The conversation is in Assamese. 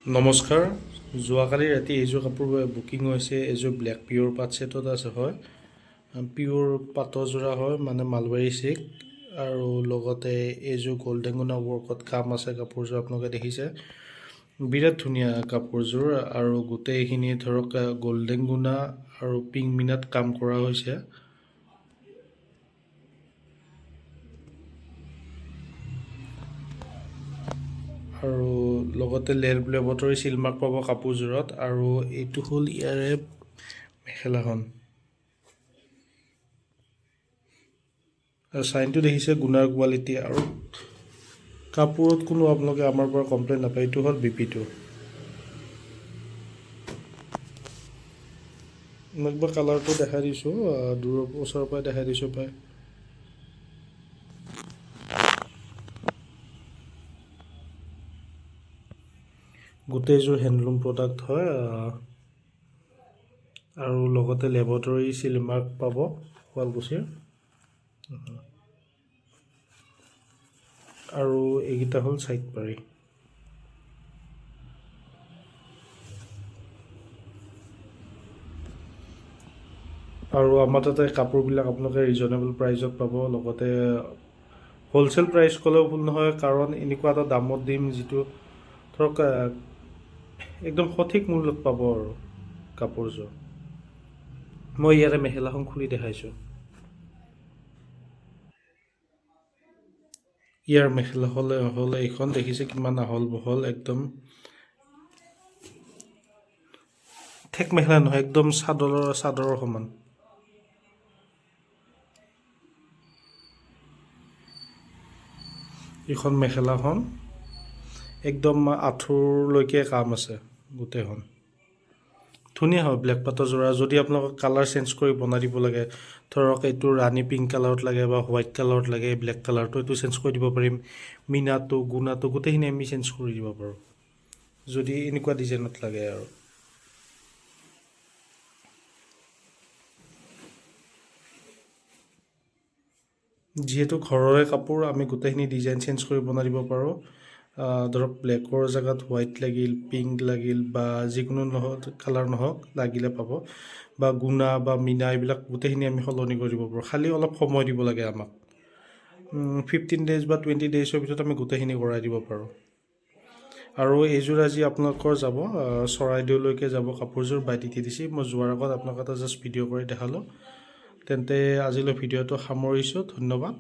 নমস্কাৰ, যোৱাকালি ৰাতি এইযোৰ কাপোৰ বুকিং হৈছে। এইযোৰ ব্লেক পিয়'ৰ পাট ছেটত আছে হয়, পিয়'ৰ পাটৰ যোৰা হয়, মানে মালবাৰী চিল্ক। আৰু লগতে এইযোৰ গল্ডেন গুণা ৱৰ্কত কাম আছে। কাপোৰযোৰ আপোনালোকে দেখিছে, বিৰাট ধুনীয়া কাপোৰযোৰ। আৰু গোটেইখিনি ধৰক গল্ডেন গুণা আৰু পিংক মিনাত কাম কৰা হৈছে। আৰু লগতে লেবৰেটৰী চিলমাৰ্ক পাব কাপোৰযোৰত। আৰু এইটো হ'ল ইয়াৰে মেখেলাখন। আৰু চাইনটো দেখিছে, গুণাৰ কোৱালিটি আৰু কাপোৰত কোনো আপোনালোকে আমাৰ পৰা কমপ্লেইন নাপায়। এইটো হ'ল বিপিটো। মই একবাৰ কালাৰটো দেখাই দিছোঁ, দূৰৰ ওচৰৰ পৰাই দেখাই দিছোঁ প্ৰায়। গোটেইযোৰ হেণ্ডলুম প্ৰডাক্ট হয় আৰু লগতে লেবৰেটৰী চিলমাৰ্ক পাব শুৱালকুছিৰ। আৰু এইকেইটা হ'ল চাইড পাৰি। আৰু আমাৰ তাতে কাপোৰবিলাক আপোনালোকে ৰিজনেবল প্ৰাইজত পাব। লগতে হ'লচেল প্ৰাইচ ক'লেও ভুল নহয়, কাৰণ এনেকুৱা এটা দামত দিম যিটো ধৰক একদম সঠিক মূল্যত পাব। আৰু কাপোৰযোৰ মই ইয়াৰে মেখেলাখন খুলি দেখাইছোঁ। ইয়াৰ মেখেলা হ'লে এইখন। দেখিছে কিমান আহল বহল, একদম ঠেক মেখেলা নহয়, একদম চাদৰৰ সমান। এইখন মেখেলাখন একদম আঁঠুৰলৈকে কাম আছে গোটেইখন। ধুনীয়া হয় ব্লেক পাটৰ যোৰা। যদি আপোনালোকক কালাৰ চেঞ্জ কৰি বনাই দিব লাগে, ধৰক এইটো ৰাণী পিংক কালাৰত লাগে বা হোৱাইট কালাৰত লাগে, ব্লেক কালাৰটো এইটো চেঞ্জ কৰি দিব পাৰিম। মিনাটো, গুণাটো গোটেইখিনি আমি চেঞ্জ কৰি দিব পাৰোঁ যদি এনেকুৱা ডিজাইনত লাগে। আৰু যিহেতু ঘৰৰে কাপোৰ, আমি গোটেইখিনি ডিজাইন চেঞ্জ কৰি বনাই দিব পাৰোঁ। ধৰক ব্লেকৰ জেগাত হোৱাইট লাগিল, পিংক লাগিল বা যিকোনো নহওক কালাৰ নহওক লাগিলে পাব। বা গুণা বা মিনা এইবিলাক গোটেইখিনি আমি সলনি কৰি দিব পাৰোঁ। খালি অলপ সময় দিব লাগে আমাক। 15 ডেইজ বা 20 ডেইজৰ ভিতৰত আমি গোটেইখিনি কৰাই দিব পাৰোঁ। আৰু এইযোৰ আজি আপোনালোকৰ যাব চৰাইদেউলৈকে যাব কাপোৰযোৰ বাই ডিটিডিচি। মই যোৱাৰ আগত আপোনালোক এটা জাষ্ট ভিডিঅ' কৰি দেখালোঁ। তেন্তে আজিলৈ ভিডিঅ'টো সামৰিছোঁ। ধন্যবাদ।